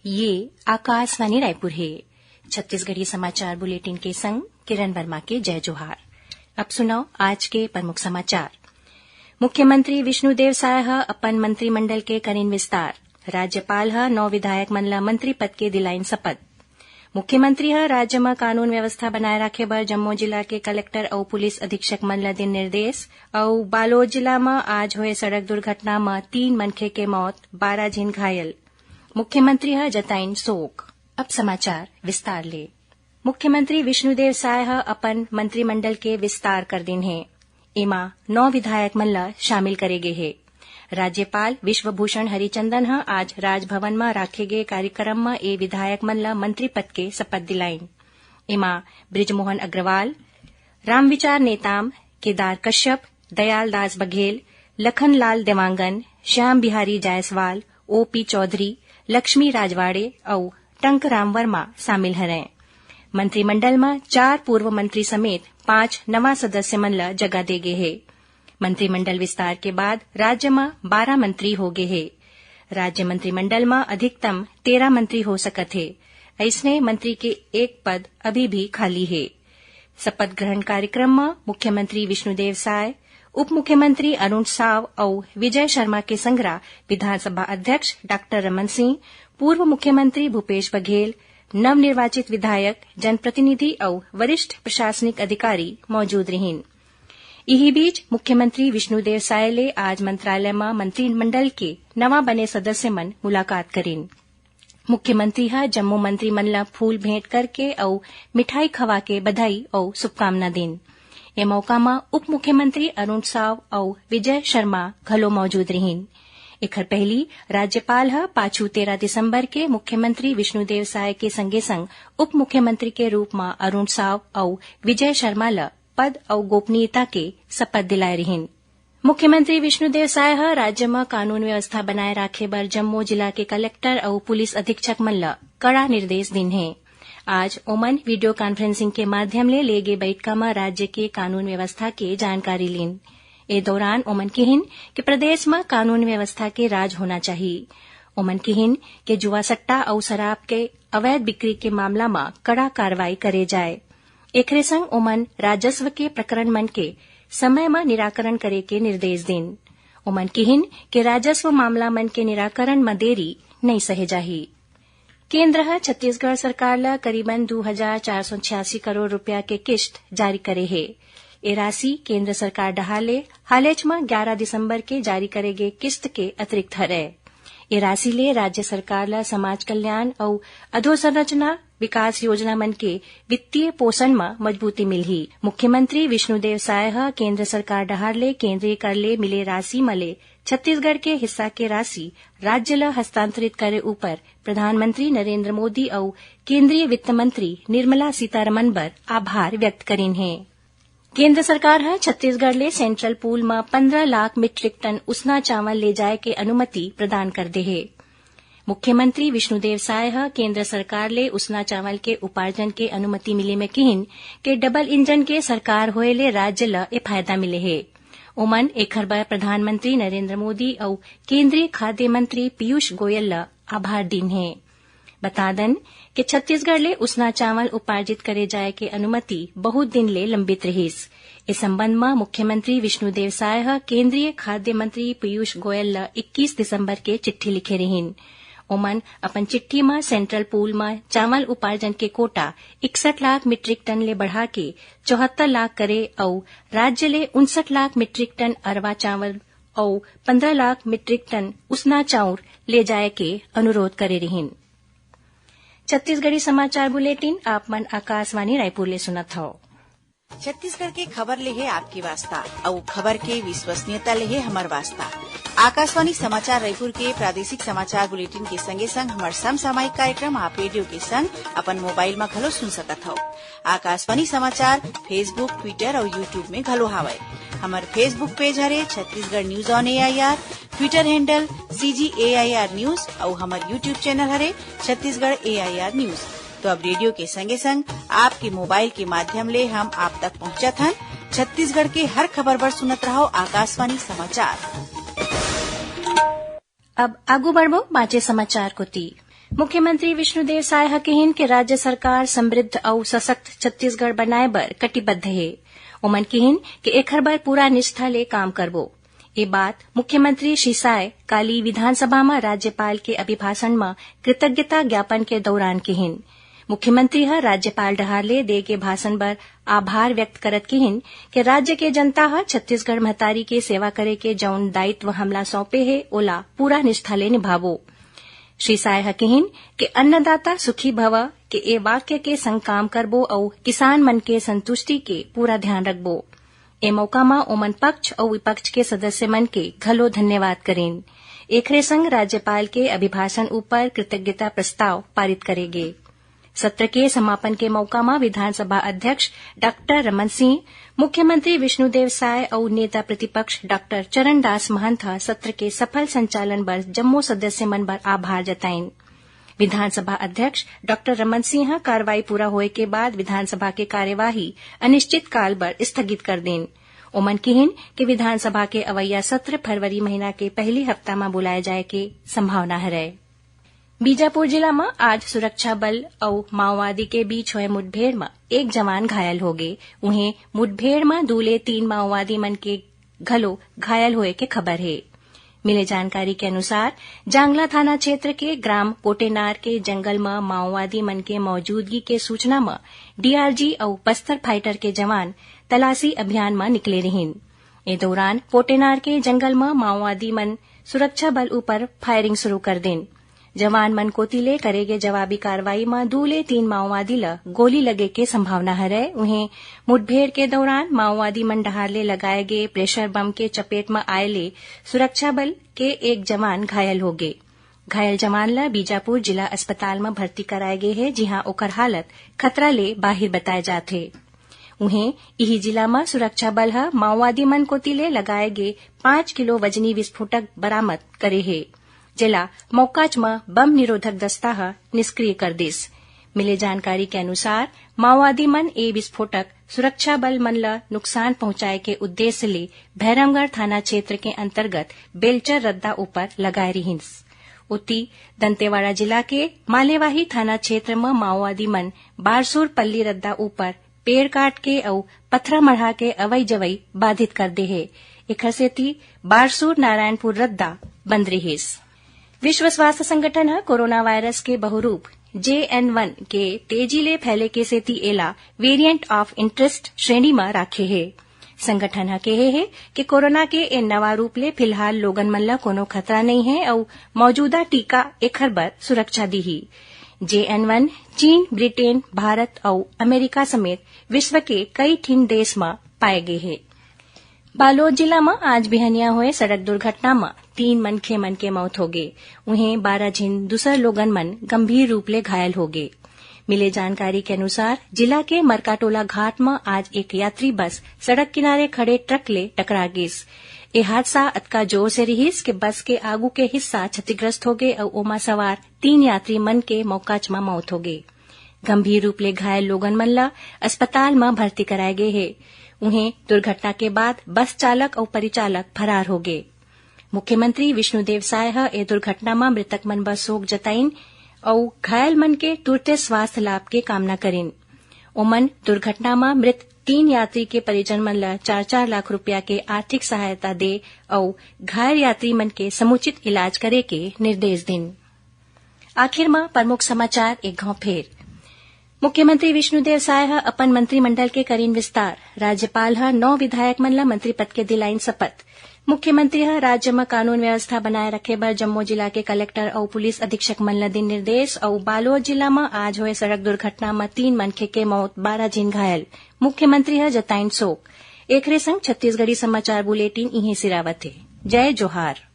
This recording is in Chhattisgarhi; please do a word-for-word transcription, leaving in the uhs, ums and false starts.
ये आकाशवाणी रायपुर हे। छत्तीसगढ़ी समाचार बुलेटिन के संग किरण वर्मा के जय जोहार। अब सुनव आज के प्रमुख समाचार। मुख्यमंत्री विष्णुदेव साय ह अपन मंत्रिमंडल के करिन विस्तार। राज्यपाल ह नौ विधायक मन ल मंत्री पद के दिलाइन शपथ। मुख्यमंत्री ह राज्य म कानून व्यवस्था बनाए राखे बर जम्मो जिला के कलेक्टर अउ पुलिस अधीक्षक मन ल दिन निर्देश। अउ बालोद जिला म आज होए सड़क दुर्घटना म तीन मनखे के मौत, बारह झिन घायल। मुख्यमंत्री ह जताइन शोक। अब समाचार विस्तार ले। मुख्यमंत्री विष्णुदेव साय ह अपन मंत्रिमंडल के विस्तार कर दिन हे। एमा नौ विधायक मन ल शामिल करे गे हे। राज्यपाल विश्वभूषण हरिचंदन ह आज राजभवन म राखे गे कार्यक्रम म ए विधायक मन ल मंत्री पद के शपथ दिलाइन। एमा बृजमोहन अग्रवाल, रामविचार नेताम, केदार कश्यप, दयालदास बघेल, लखनलाल देवांगन, श्याम बिहारी जायसवाल, ओपी चौधरी, लक्ष्मी राजवाड़े अउ टंकराम वर्मा शामिल हरंय। मंत्रिमंडल म चार पूर्व मंत्री समेत पांच नवा सदस्य मन ल जगह दे गे हे। मंत्रिमंडल विस्तार के बाद राज्य म बारह मंत्री हो गे हे। राज्य मंत्रिमंडल म अधिकतम तेरह मंत्री हो सकत हे। अइसने मंत्री के एक पद अभी भी खाली हे। शपथ ग्रहण कार्यक्रम म मुख्यमंत्री विष्णुदेव साय, उप मुख्यमंत्री अरुण साव अउ विजय शर्मा के संघरा विधानसभा अध्यक्ष डॉक्टर रमन सिंह, पूर्व मुख्यमंत्री भूपेश बघेल, नवनिर्वाचित विधायक, जनप्रतिनिधि अउ वरिष्ठ प्रशासनिक अधिकारी मौजूद रिहिन। इही बीच मुख्यमंत्री विष्णुदेव साय ले आज मंत्रालय म मंत्रिमंडल के नवा बने सदस्य मन मुलाकात करिन। मुख्यमंत्री ह जम्मो मंत्री मन ल फूल भेंट करके अउ मिठाई खवा के बधाई अउ शुभकामना दिन। ए मौका म उप मुख्यमंत्री अरुण साव अउ विजय शर्मा घलो मौजूद रिहिन। एखर पहिली राज्यपाल ह पाछू तेरह दिसंबर के मुख्यमंत्री विष्णुदेव साय के संगे संग उप मुख्यमंत्री के रूप म अरुण साव अउ विजय शर्मा ल पद अउ गोपनीयता के शपथ दिलाय रिहिन। मुख्यमंत्री विष्णुदेव साय ह राज्य म कानून व्यवस्था बनाए राखे बर जम्मो जिला के कलेक्टर अउ पुलिस अधीक्षक मन ल कड़ा निर्देश दिन हे। आज ओमन वीडियो कॉन्फ्रेंसिंग के माध्यम ले ले गे बइठका म राज्य के कानून व्यवस्था के जानकारी लीन। ए दौरान ओमन किहिन कि प्रदेश म कानून व्यवस्था के राज होना चाही। ओमन किहिन कि जुआ सट्टा अउ शराब के अवैध बिक्री के मामला म कड़ा कार्रवाई करे जाए। एखरे संग ओमन राजस्व के प्रकरण मन के समय म निराकरण करे के निर्देश दिन। ओमन किहिन कि राजस्व मामला मन के निराकरण म देरी नइ सहे जाही। केंद्र ह छत्तीसगढ़ सरकार ल करीबन दू हजार चार सौ छियासी करोड़ रुपया के किस्त जारी करे हे। ए राशि केंद्र सरकार डहार ले हालेच म ग्यारह दिसंबर के जारी करे गे किस्त के अतिरिक्त हरय। ए राशि ले राज्य सरकार ल समाज कल्याण अउ अधोसंरचना विकास योजना मन के वित्तीय पोषण म मजबूती मिलही। मुख्यमंत्री विष्णुदेव साय ह केंद्र सरकार डहार ले केंद्रीय कर ले मिले राशि म ले छत्तीसगढ़ के हिस्सा के राशि राज्य ल हस्तांतरित करे उपर प्रधानमंत्री नरेंद्र मोदी अउ केंद्रीय वित्त मंत्री निर्मला सीतारमन बर आभार व्यक्त करिन हे। केंद्र सरकार ह छत्तीसगढ़ ले सेंट्रल पूल म पन्द्रह लाख मीट्रिक टन उसना चावल ले जाय के अनुमति प्रदान कर दे हे। मुख्यमंत्री विष्णुदेव साय ह केंद्र सरकार ले उसना चावल के उपार्जन के अनुमति मिले म किहिन के डबल इंजन के सरकार होए ले राज्य ल ए फायदा मिले हे। ओमन एखर बर प्रधानमंत्री नरेंद्र मोदी अउ केंद्रीय खाद्य मंत्री पीयूष गोयल ल आभार दीन हे। बता दन कि छत्तीसगढ़ ले उसना चावल उपार्जित करे जाय के अनुमति बहुत दिन ले लंबित रिहिस। ए संबंध म मुख्यमंत्री विष्णुदेव साय ह केंद्रीय खाद्य मंत्री पीयूष गोयल ल इक्कीस दिसंबर के चिट्ठी लिखे रिहिन। ओमन अपन चिट्ठी म सेंट्रल पूल म चावल उपार्जन के कोटा इकसठ लाख मीट्रिक टन ले बढ़ा के चौहत्तर लाख करे अउ राज्य ले उनसठ लाख मीट्रिक टन अरवा चावल अउ पन्द्रह लाख मीट्रिक टन उसना चाउर ले जाय के अनुरोध करे रिहिन। छत्तीसगढ़ी समाचार बुलेटिन आप मन आकाशवाणी रायपुर ले सुनत हव। छत्तीसगढ़ के खबर ले हे आपके वास्ता, अउ खबर के विश्वसनीयता ले हे हमर वास्ता। आकाशवाणी समाचार रायपुर के प्रादेशिक समाचार बुलेटिन के संगे संग हमर समसामयिक कार्यक्रम आप रेडियो के संग अपन मोबाइल म घलो सुन सकत हव। आकाशवाणी समाचार Facebook, Twitter अउ YouTube में घलो हावय। हमर Facebook पेज हरे Chhattisgarh news on AIR, Twitter handle CG AIR news अउ हमर YouTube चैनल हरे छत्तीसगढ़ एआईआर न्यूज। तो अब रेडियो के संगे संग आपके मोबाइल के माध्यम ले हम आप तक पहुंचत हन। छत्तीसगढ़ के हर खबर बर सुनत रहव आकाशवाणी समाचार। अब आगू बढ़बो बांचे समाचार कोती। मुख्यमंत्री विष्णुदेव साय ह किहिन के राज्य सरकार समृद्ध अउ सशक्त छत्तीसगढ़ बनाए बर कटिबद्ध हे। ओमन किहिन के एखर बर पूरा निष्ठा ले काम करबो। ये बात मुख्यमंत्री श्री साय काली विधानसभा म राज्यपाल के अभिभाषण म कृतज्ञता ज्ञापन के दौरान किहिन। मुख्यमंत्री ह राज्यपाल डहार ले दे गे भाषण बर आभार व्यक्त करत किहिन के राज्य के जनता ह छत्तीसगढ़ महतारी के सेवा करे के जउन दायित्व हमला सौंपे हे, ओला पूरा निष्ठा ले निभाबो। श्री साय ह किहिन के अन्नदाता सुखी भव के ए वाक्य के संग काम करबो अउ किसान मन के संतुष्टि के पूरा ध्यान रखबो। ए मौका म ओमन पक्ष अउ विपक्ष के सदस्य मन के घलो धन्यवाद करिन। एखरे संग राज्यपाल के अभिभाषण ऊपर कृतज्ञता प्रस्ताव पारित करे गे। सत्र के समापन के मौका म विधानसभा अध्यक्ष डॉक्टर रमन सिंह, मुख्यमंत्री विष्णुदेव साय अउ नेता प्रतिपक्ष डॉक्टर चरणदास महंत ह सत्र के सफल संचालन बर जम्मो सदस्य मन बर आभार जताइन। विधानसभा अध्यक्ष डॉक्टर रमन सिंह ह कार्रवाई पूरा होए के बाद विधानसभा के कार्यवाही अनिश्चितकाल बर स्थगित कर दीन। ओमन किहिन कि विधानसभा के अवइया सत्र फरवरी महीना के पहली हफ्ता म बुलाए जाए के संभावना हरय। बीजापुर जिला म आज सुरक्षा बल अउ माओवादी के बीच होए मुठभेड़ म एक जवान घायल होगे। उहें, मुठभेड़ म दू ले तीन माओवादी मन के घलो घायल होए के खबर हे। मिले जानकारी के अनुसार, जांगला थाना क्षेत्र के ग्राम पोटेनार के जंगल म माओवादी मन के मौजूदगी के सूचना म डीआरजी अउ बस्तर फाइटर के जवान तलाशी अभियान म निकले रिहिन। ए दौरान पोटेनार के जंगल म माओवादी मन सुरक्षा बल ऊपर फायरिंग शुरू कर दिन। जवान मन कोति ले करे गे जवाबी कार्रवाई म दू ले तीन माओवादी ल गोली लगे के संभावना हरय। उहें, मुठभेड़ के दौरान माओवादी मन डहार ले लगाए गे प्रेशर बम के चपेट म आए ले सुरक्षा बल के एक जवान घायल होगे। घायल जवान ल बीजापुर जिला अस्पताल म भर्ती कराए गे हे, जिहां ओकर हालत खतरा ले बाहिर बताए जात हे। उहें, इही जिला म सुरक्षा बल ह माओवादी मन कोति ले लगाए गे पाँच किलो वजनी विस्फोटक बरामद करे हे, जेला मौकाच म बम निरोधक दस्ता ह निष्क्रिय कर दिस। मिले जानकारी के अनुसार, माओवादी मन ए विस्फोटक सुरक्षा बल मन ल नुकसान पहुंचाए के उद्देश्य ले भैरमगढ़ थाना क्षेत्र के अंतर्गत बेलचर रद्दा ऊपर लगाए रिहिस। उति, दंतेवाड़ा जिला के मालेवाही थाना क्षेत्र म माओवादी मन बारसूर पल्ली रद्दा ऊपर पेड़ काट के अउ पथरा मढ़ा के अवई जवई बाधित कर दे हे। एखर सेती बारसूर नारायणपुर रद्दा बंद रिहिस। विश्व स्वास्थ्य संगठन ह कोरोना वायरस के बहुरूप जे एन वन के तेजी ले फैले के सेती एला वेरिएंट ऑफ इंटरेस्ट श्रेणी म राखे हे। संगठन ह केहे हे कि कोरोना के ए नवा रूप ले फिलहाल लोगन मन ल कोनो खतरा नइ हे अउ मौजूदा टीका एखर बर सुरक्षा दीही। जे एन वन चीन, ब्रिटेन, भारत अउ अमेरिका समेत विश्व के कई ठिन देश म पाए गे हे। बालोद जिला म आज बिहनिया होए सड़क दुर्घटना म तीन मनखे मन के मौत होगे। उहें, बारह झिन दूसर लोगन मन गंभीर रूप ले घायल होगे। मिले जानकारी के अनुसार, जिला के मरकाटोला घाट म आज एक यात्री बस सड़क किनारे खड़े ट्रक ले टकरा गिस। ए हादसा अतका जोर से रिहिस कि बस के आगू के हिस्सा क्षतिग्रस्त होगे अउ ओमा सवार तीन यात्री मन के मौकाच म मौत होगे। गंभीर रूप ले घायल लोगन मन ल अस्पताल म भर्ती कराए गे हे। उहें, दुर्घटना के बाद बस चालक अउ परिचालक फरार होगे। मुख्यमंत्री विष्णुदेव साय ह ए दुर्घटना म मृतक मन बर शोक जताइन अउ घायल मन के तुरते स्वास्थ्य लाभ के कामना करिन। ओमन दुर्घटना म मृत तीन यात्री के परिजन मन ल चार चार लाख रुपया के आर्थिक सहायता दे अउ घायल यात्री मन के समुचित इलाज करे के निर्देश दिन। आखिर म प्रमुख समाचार एक घांव फेर। मुख्यमंत्री विष्णुदेव साय ह अपन मंत्रिमंडल के करीन विस्तार। राज्यपाल ह नौ विधायक मन ल मंत्री पद के दिलाइन शपथ। मुख्यमंत्री ह राज्य म कानून व्यवस्था बनाए रखे बर जम्मो जिला के कलेक्टर अउ पुलिस अधीक्षक मन ल दिन निर्देश। अउ बालोद जिला म आज होए सड़क दुर्घटना म तीन मनखे के मौत, बारह झिन घायल। मुख्यमंत्री ह जताइन शोक। एखरे संग छत्तीसगढ़ी समाचार बुलेटिन इहें सिरावत हे। जय जोहार।